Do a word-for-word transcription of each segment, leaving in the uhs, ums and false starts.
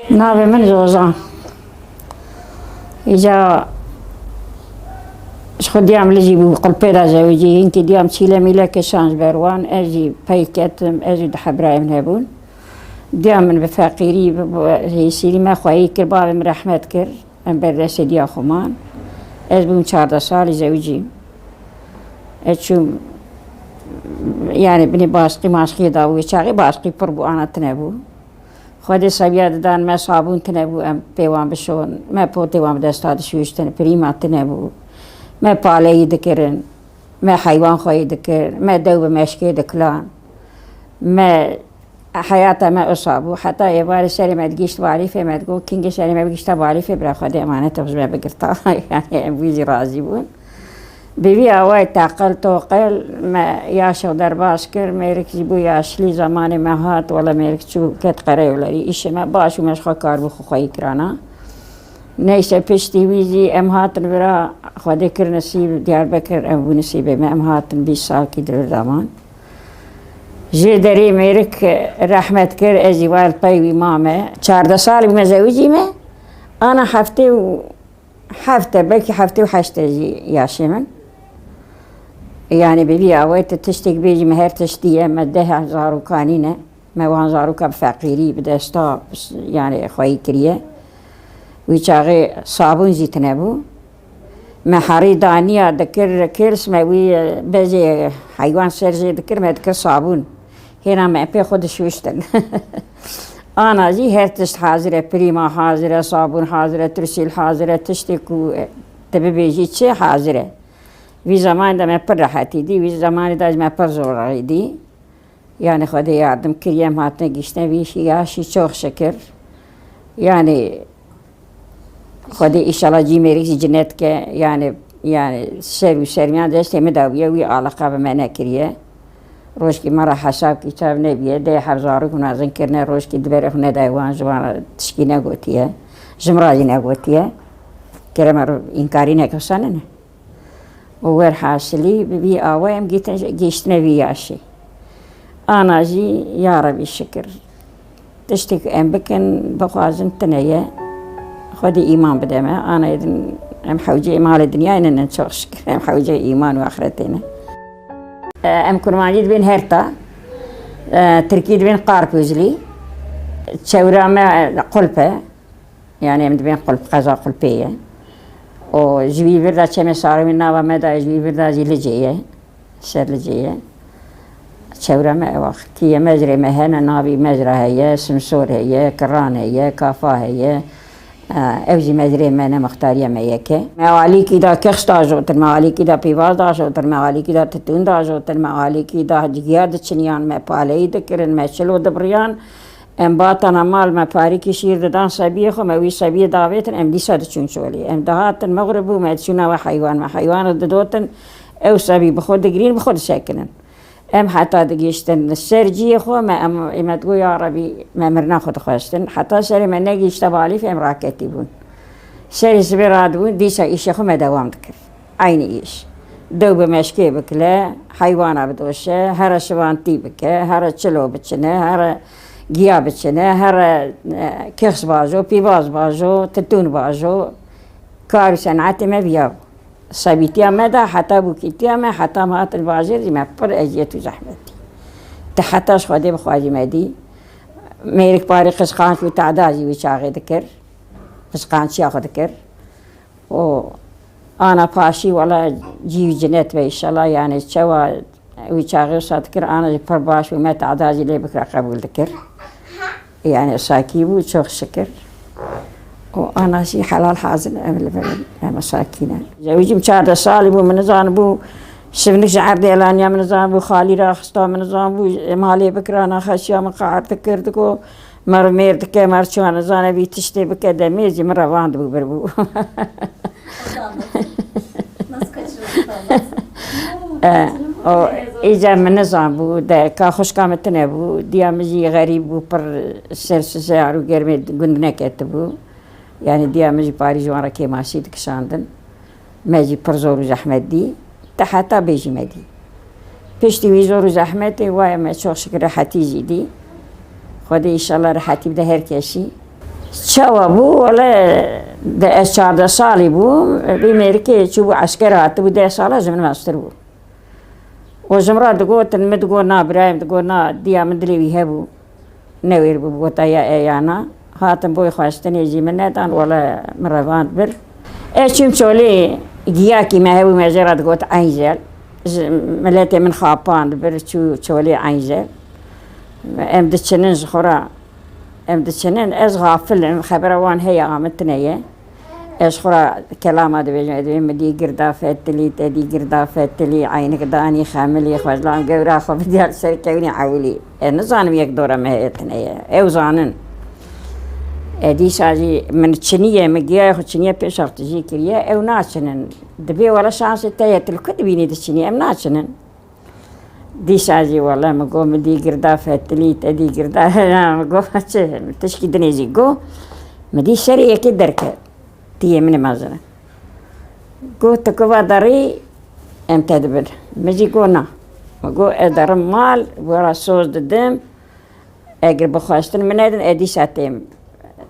Navê min Zozan. Îca ji xwe diyam li jî bû qulpê de zewicî, hinkî diyam çîle mîle keşan ji ber wan, ez jî pey ketim, ez jî du hebrayê min hebûn. Diya min bi feqîrî, bi, bi hêsîrî me xweyî kir, bavê min rehmet kir, em ber destê diya xwe man. Ez bûm çardeh salî zewicî. Ez çûm, yani binê başqî maşqiyê da bû, wê çaxê başqî pir bû, ana tine bû. Xwedê seviya didan me, sabûn tine bû, em pê wan bişon, me potê wan bi desta dişûştin, prîma tine bû. Me paleyî dikirin, me heywan xweyî dikir, me dew bi meşkê dikilan. Me heyata me wisa bû. Heta êvarê serê me digihîşt balîfê, me digot, kingê serê me bigihîşta balîfê, bira Xwedê emanet e, xwe ji me bigirta. Yani em wî jî razî bûn. Bi vî awayî teqel toqel me yaşo derbas kir, mêrik jî bû yaşlî, zemanê me hat, wele mêrik çû ket qereyolerî, îşê me baş û me ji xwe karbû xwe xweyî kirana. Neyse piştî wî jî em hatin vira, Xwedê kir nisîb Diyarbekir, em bû nisîbê me, em hatin bîst salkî di vir de man. Jê derê mêrik rehmet kir, ez jî wayl pey wî mame. Çardeh salî bû me zewicî me, ana heftê û heft e, belkî heftê û heşt e jî yaşê min. Yani bi vî awayî tu tiştek bêjî me her tiştî ye, me deh zarokanî ne. Me wan zaroka bi feqîrî, bi desta, yani xweyî kiriye. Wî çaxê sabûn jî tine bû. Me herî daniya dikir, kêls me wî bezê heywan ser jê dikir, me dikir sabûn. Hêna me pê xwe dişûştin. Ana jî her tişt hazir e, prîma hazir e, sabûn hazir e, tirsîl hazir e, tiştê ku, e, tu bibêjî çi hazir e. Vî zemanî de me pir rehetî dî, vî zemanî de jî me pir zor dî. Yani Xwedê yardim kiriye, em hatine gihiştine vî yaşî, çok şikir. Yani Xwedê îşallah cî mêrik jî cinet ke, yani, yani ser û sermiyan destê min de bûye, wî alaqa bi me nekiriye. Rojkî me re hesab kîtab nebiye, dê hevzarok û nazin kirine, rojkî di berê xwe nedayê wan, ji wan re tişkî negotiye, ji min re jî negotiye. Kerema ro-, înkarî neke, wisa nene. Û werhasilî bi vî awa em gîtin-, gihiştine vî yaşê. Ana jî, ya Rebî şikir. Tiştê ku em bikin, bixwazin tine ye. Xwedê îman bide me. Ana êdin em hewceyê malê dinyayê ninin, çok şikir. Em hewceyê îman û axretê ne. Em kurmancî dibên Herta. Tirkî dibên Karpuzlî. Çewra me Qulp e. Yani em dibên Qulp, qeza Qulpê ye. Û ji vî vir de çemê Sarwîn nava me de, ji vî vir de jî Licê ye. Ser Licê ye. Çewre me ew axikî ye, mezrê me hene, navî mezra heye, Simsor heye, Kiran heye, Kafa heye. Ew jî mezrê me ne, mixtariya me yek e. Me alîkî de kix dajotin, me alîkî de pîvaz dajotin, me alîkî de titûn dajotin, me alîkî de giya diçiniyan, me paleyî dikirin, me çilo dibiriyan. Em batana mal, me parîkî şîr didan sebiyê xwe, me wî sebiyê davêtin, em dîsa diçûn çolê. Em dihatin mixrib bû, me diçûna we heywan, me heywan didotin, ew sebî bi xwe digirîn, bi xwe disekinin. Em heta digihiştin ser ciyê xwe, me em, ê me digot, ya Rebî, me mirina xwe dixwestin. Heta serê me negihişte balîf, em raketî bûn. Serê sibê radibûn, dîsa îşê xwe me dewam dikir. Eynî îş. Dew bi meşkê bikile, heywana bidoşe, here şivantî bike, here çilo biçine, here giya biçine, here, e, kix bajo, pîvaz bajo, titûn bajo. Kar û senetê me viya bû. Sebîtiya me de heta bûkîtiya me, heta me hatin bajêr jî me pir eziyet û zehmet dî. Te heta ji Xwedê bixwazî me dî. Mêrik parî qizqanç û teda jî wî çaxê dikir. Qizqançiya xwe dikir. û ana paşî wela cî û cinet be înşallah, yani çawa wî çaxê wisa dikir, ana jî pir baş û me teda jî lê bikira qebûl dikir. Yani sakî bû, çok şikir. Û ana jî helal hazin em li vir in, em sakî ne. Zewicîm çardeh salî bû, min nizanibû, şivnik ji erdê elaniya min nizanibû, xalî raxista min nizanibû, malê bikira naxeşiya min qehir dikir, digo, Mer mêr dike, mer çiwa nizane vî tiştê bike demê jî min revand bû, bir bû. E, o, îca min nizan bû, de, ka xwişka min tine bû, diya min jî xerîb bû, pir ser sisar û germê gund neketibû. Yani diya min jî parî ji wan re kêmasî dikişandin. Me jî pir zor û zehmet dî, te heta bêjî me dî. Piştî wî zor û zehmetê waye me çok şikir rehetî jî dî. Xwedê înşallah rehetî bide her kesî. Çawa bû? Wele de ez çardeh salî bûm. Vî mêrikê çûbû esker, hatibû deh sala ji min mestir bû. Û ji min re digotin, min digot na birayê min, digot na diya min dilê wî hebû. Newêr bû, bigota ya e ya na. Hatin boy xwestinê jî min nedan, wele min revand bir. Ez çûm çolê giyakî me hebû, me jê re digot Eynjel. Ji miletê min xapand bir, çû çolê Eynjel. Em diçinin ji xwe re. Em diçinin, ez xafil im, xebera wan heye, a min tune ye. Ez xwe ra kelama dibêjim, ez dibêm, min dî girda fetilî, te dî girda fetilî, eynik danî, xemilî, xwe ji lan gewra xwe bidiyar ser kewinê ewilî. Ez nizanim yek dora me heye tune ye. Ew zanin. E, dîsa jî min çiniye, min giyayê xwe çiniye pêşav tijî kiriye, ew naçinin. Dibê wele şansê te ye, tu li ku dibînî diçinî, em naçinin. Dîsa jî wele min got, min dî girda fetilî, te dî girda, na, min got, çi, min tişkî dinê jî got, min dî serê yekê derket, tiyê min ê mezin e. Got, tu kuva derî, em te dibin. Min jî got, na. Min got, ez derim mal, we re soz didim, eger bi xwestin min nedin, ez dîsa têm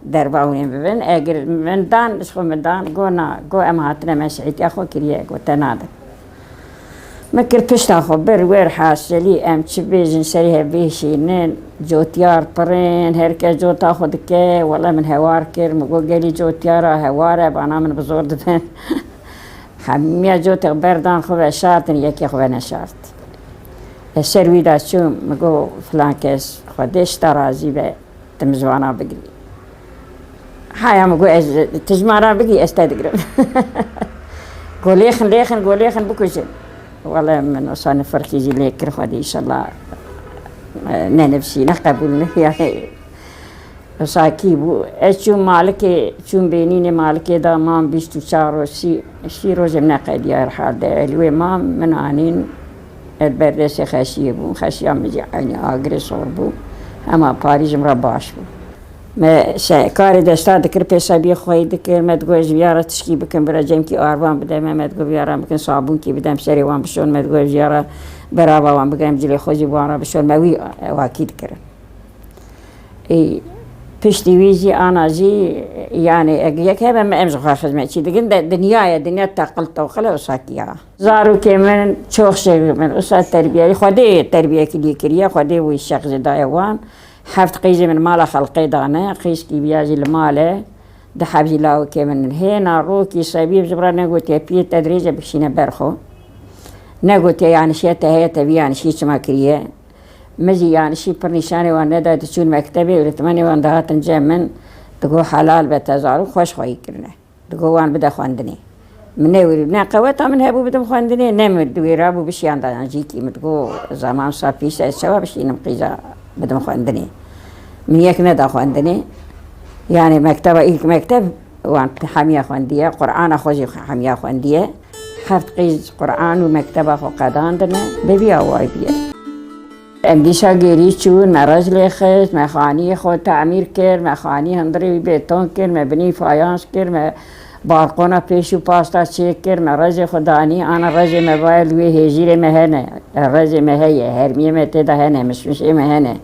derva hûn ê bibin. Eger min dan, ji xwe min dan, got, na, got, em hatine, me şehîtiya xwe kiriye, got, te nadin. Min kir pişta xwe, bir wer hasilî, em çi bêjin, serê hev bêşînin, cotiyar pir in, her kes cota xwe dike, wele min hewar kir, min got, gelî cotiyara hewar e, bana min bi zor dibin. Hemiya cotê xwe berdan, xwe veşartin, yekê xwe veneşart. Ez ser wî de çûm, min got, filan kes, Xwedê ji te razî be, tu min ji wana bigirî. Haya min got, ez, tu ji min re bigirî, ez te digirim. Got, lêxin, lêxin, got, lêxin bikujin. Wele min wisa nifirkî jî lê kir, Xwedê, înşallah, e, nenivşîne, qebûl ne, yani. Sakî bû. Ez çûm malikê, çûm bênînê malikê de mam bîst û çar roj, sî, sî rojê min neqediya her hal de. Ez li wê mam, min anîn, ez ber destê xeşiyê bûm. Xeşiya min jî eynî agirê sor bû. Hema parî ji min re baş bû. Me se-, karê desta dikir, pêsebiyê xweyî dikir. Me digot, ez ji viya re tişkî bikim, bira cemkî arvan bide me. Me digot, viya re bikin, sabûnkî bidem serê wan bişon. Me digot, ez viya re berava wan bigirim, cilê xwe jî bi wan re bişon. Me wî ewakî dikirin. Ê, piştî wî jî ana jî, yanî, eg-, yek hebe me em ji xwe xizmetçî dikin, de dinya ye, dinya teqil toqil e, wisa kiya. Zarokê min çok şey min, wisa terbiye, Xwedê terbiyekî lê kiriye, Xwedê wî şex jî daye wan. Heft qîzê min mala xelqê dane, qîzkî viya jî li mal e, di heb jî lawikê min in. Hêna rokî sebî ji bira negotiye, piyê te dirêje bikişîne ber xwe. Negotiye, yanî şiye te heye te vî, yanî şiye çima kiriye. Min jî yanî şî pir nîşanê wan neda, diçûn mektebê, û li temenê wan dihatin cem min, digot, helal be te zarok, xweş xweyî kirine. Digot, wan bide xwendinê. Min newêrî, ne qeweta min hebû bidim xwendinê, ne min diwêra bû bişiyanda yan jîkî. Min digot, zaman wisa pîs e, ez çawa bişînim qîza bidim xwendinê. Min yek neda xwendinê. Yanî mekteba, ilk mekteb wan hemiya xwendiye, Qur'ana xwe jî hemiya xwendiye. Heft qîz Qur'an û mekteba xwe qedandine, bi vî awayî bûye. Em dîsa gêrî çûn, me rej lê xist, me xaniyê xwe temîr kir, me xanî hundirê wî bêton kir, me binî fayans kir, me balqona pêş û pasta çêkir, me rejê xwe danî, ana rejê me vaye li wê hêjîrê me hene, rejê me heye, hermiyê me tê de hene, mişmişê me hene.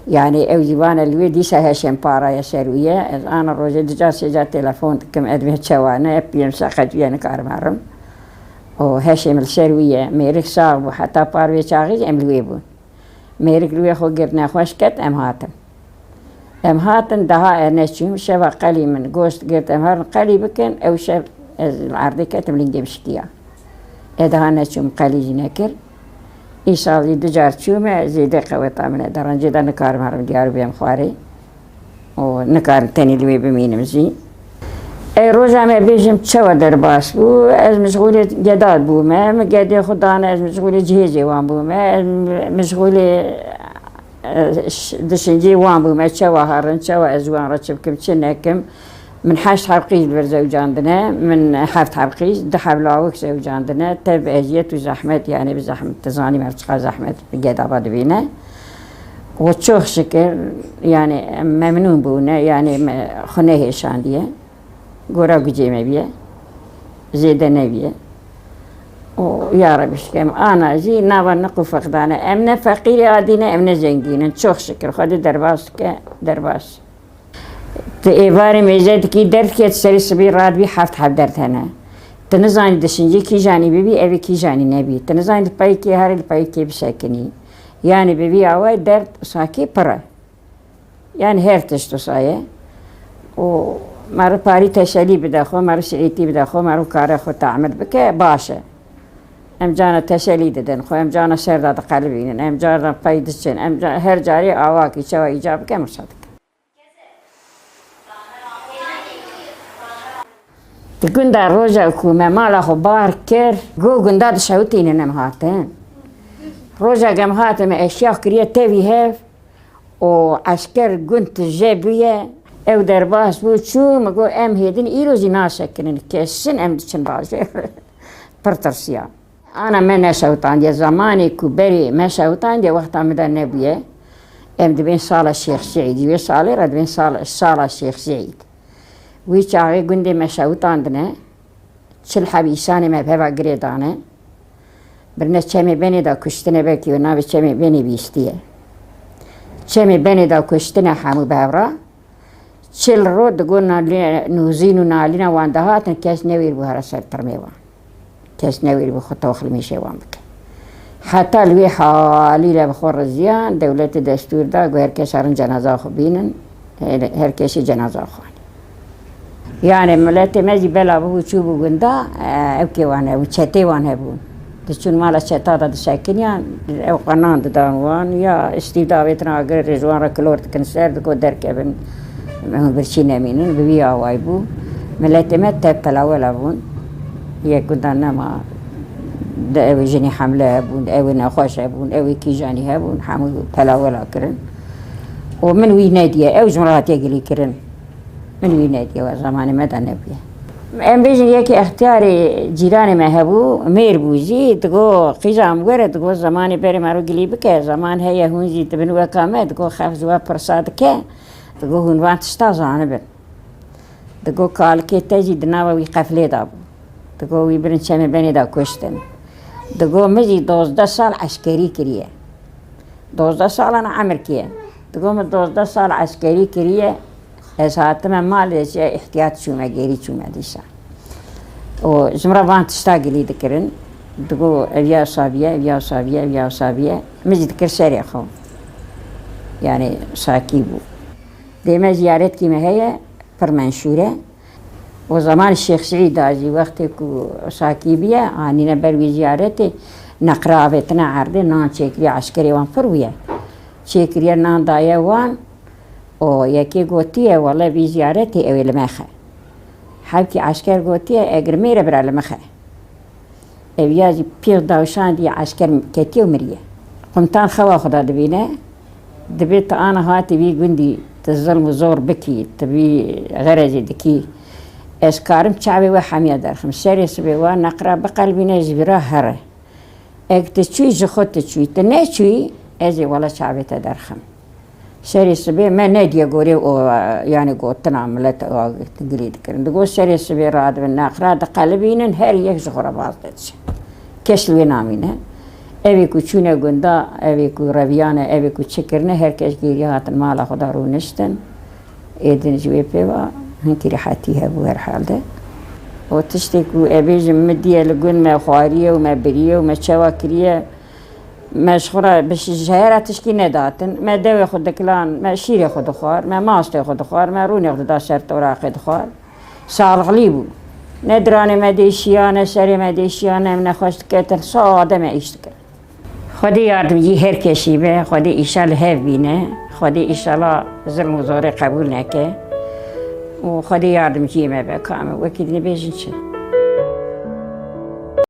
Yanî ew jî vane li wê dîsa heşên paraya ser wî ye. Ez ana rojê du car sê car telefon dikim, ez dibêm çawa ne, piyê min seqet bûye, nikarim herim. Û heşê min li ser wî ye. Mêrik sax bû, heta par vê çaxî jî em li wê bûn. Mêrik li wê xwe girt, nexweş ket, em hatin. Em hatin, daha ez neçûm, şeva qelî min goşt girt, em herin qelî bikin, ew şev ez li erdê ketim, lingê min şikiya. Ez daha neçûm, qelî jî nekir. Îsal jî du car çûme, zêde qeweta min e, derencê de nikarim herim diyar bêm xwarê. û nikarim tenê li wê bimînim jî. Ê, roja me bêjim çawa derbas bû, ez mişxûlê geda bûme, min gedê xwe dane, ez mişxûlê cihêzê wan bûme, ez mişxûlê, e, ş-, dişincê wan bûme, çawa herin, çawa ez wan re çi bikim, çi nekim. Min heşt heb qîz li vir zewcandine, min heft heb qîz, du heb lawik zewcandine, tev eziyet û zehmet, yani bi zehmet, tu zanî me çiqas zehmet bi geda ve dibîne. Û çok şikir, yani em memnûn bûne, yani me xwe nehêşandiye. Gora gucê me biye, zêde nebiye. Û ya Rebî şikir em ana jî nava niq û feqdane. Em ne feqîrê adî ne, em ne zengîn in. Çok şikir, Xwedê derbas dike, derbas. Êvarê mêze dikî derdikê, tu serê sibê radibî heft heb derd hene. Tu nizanî di şincê kîjanî bibî, evê kîjanî nebî. Tu nizanî di payîkê herî li payîkê bisekinî. Yanî bi vî awayî derd sakî pir e. Yanî her tişt wisa ye. Û meriv parî teselî bide xwe, meriv sihêtî bide xwe, meriv kare xwe tamir bike, baş e. Em cana teselî didin xwe, em cana ser de diqelibînin, em cana pey diçin, em ca-, her carê awakî çawa îca bike, em wisa dikin. Di gunda roja ku me mala xwe bar kir, go gunda dişewitînin em hatin. Roja ku em hatin me eşya kiriye tevî hev û esker gund tije bûye. Ew derbas bû çû, min got, em hêdin îro jî nasekinin, kesin em diçin bajêr. Pir tirsiya. Ana me neşewtandiye, zemanê ku berê me şewtandiye, wexta min de nebûye. Em dibên sala Şêx Seîdî, wê salê re dibên sal-, sala Şêx Seîd. Wî çaxê gundê me şewitandine, çil heb îsanê me bi heva girê dane. Birine çemê Benê de kuştine, belkî we navê çemê Benê bîstiye. Çemê Benê de kuştine hemû bi hev re. Çil roj digo nalî-, nûzîn û nalîna wan dihatin, kes newêr bû here ser tirmê wan. Kes newêr bû xwe toxilmîşê wan bike. Heta li wê halî re bi xwe riziyan, dewletê destûr da ku her kes herin cenaza xwe bînin, her, her kesî cenaza xwe anî. Yanî miletê me jî bela bû, çûbû gunda, e, ew kê wan hebû, çetê wan hebûn. Diçûn mala çeta de disekiniyan, ew qenan didan wan, ya îstîvda avêtin agirê ji wan re kilor dikin ser, digo derkevin, em birçî nemînin, bi vî awayî bû. Miletê me tev pelawela bûn. Yek guda nema, de ew ê jinê hemle hebûn, ew ê nexweş hebûn, ew ê kîjanî hebûn, hemû pelawela kirin. Û min wî nediye, ew ji min re hatiye gilîkirin. Min wî nediye, we zemanê me de nebûye. Em bêjin yekî extiyarê cîranê me hebû, mêr bû jî, digo, qîza em were, digo, zemanê berê me ro gilî bike, zeman heye hûn jî dibin weka me, digo, xelk ji we pirsa dike, digo, hûn van tişta zanibin. Digo, kalikê te jî di nava wî qeflê de bû. Digo, wî birin çemê Benê de kuştin. Digo, min jî dozdeh sal eskerî kiriye. Dozdeh salana emir kiye. Digo, min dozdeh sal eskerî kiriye. Ez hatime malê, ez îhtiyat çûme, gêrî çûme dîsa. Û ji min re van tişta gilî dikirin. Digo, ev ya saviye, ev ya saviye, ev ya saviye. Min jî dikir serê xwe. Yanî sakî bû. Dê me ziyaretkî me heye, pir menşûr e. Û zemanê Şêx Seîd da jî wextê ku sakî bûye, anîne ber wî ziyaretê, neqra avêtine erdê, nan çêkiriye, eskerê wan pir bûye. Çêkiriye, nan daye wan û yekê gotiye, wele vî ziyaretê ew ê li me xe. Hevkî esker gotiye, eger mêr e bira li me xe. Ev ya jî pêx dawşandiye, esker ketiye û miriye. Qumtan xewa xwe de dibîne, dibê tu ana hatî vî gundî, tu zilm û zor bikî, tu vî xerezê dikî. Ez karim çavê we hemiya derxim. Serê sibê we neqra biqelbîne, ji vî re here. Eg tu çûyî, ji xwe tu çûyî, tu neçûyî, ez ê wele çavê te derxim. Serê sibê me nediye gorê û, yanî gotina milet a gilî dikirin. Digot serê sibê radibin, neqra diqelibînin, her yek ji xwe re baz didişe. Kes li wê namîne. Evê ku çûne gunda, evê ku reviyane, evê ku çi kirine, her kes gêriya hatin mala xwe de rûniştin. Êdin ji wê pê ve hinkî rehetî hebû herhalde. Û tiştê ku ez bêjim, min diye li gund me xwariye û me biriye û me çawa kiriye, me ji xwe re bi şi-, ji hera tişkî nedatin. Me dewê xwe dikilan, me şîrê xwe dixwar, me mastê xwe dixwar, me rûnê xwe dida ser toraqê dixwar. Saxlî bû. Ne diranê me dêşiya, ne serê me dêşiya, ne em nexweş diketin, sade me îş dikirin. Xwedê yardimcî her kesî be, Xwedê îşa li hev bîne, Xwedê îşala zilm û zorê qebûl neke û Xwedê yardimciyê me be, ka em wekî din bêjin çi.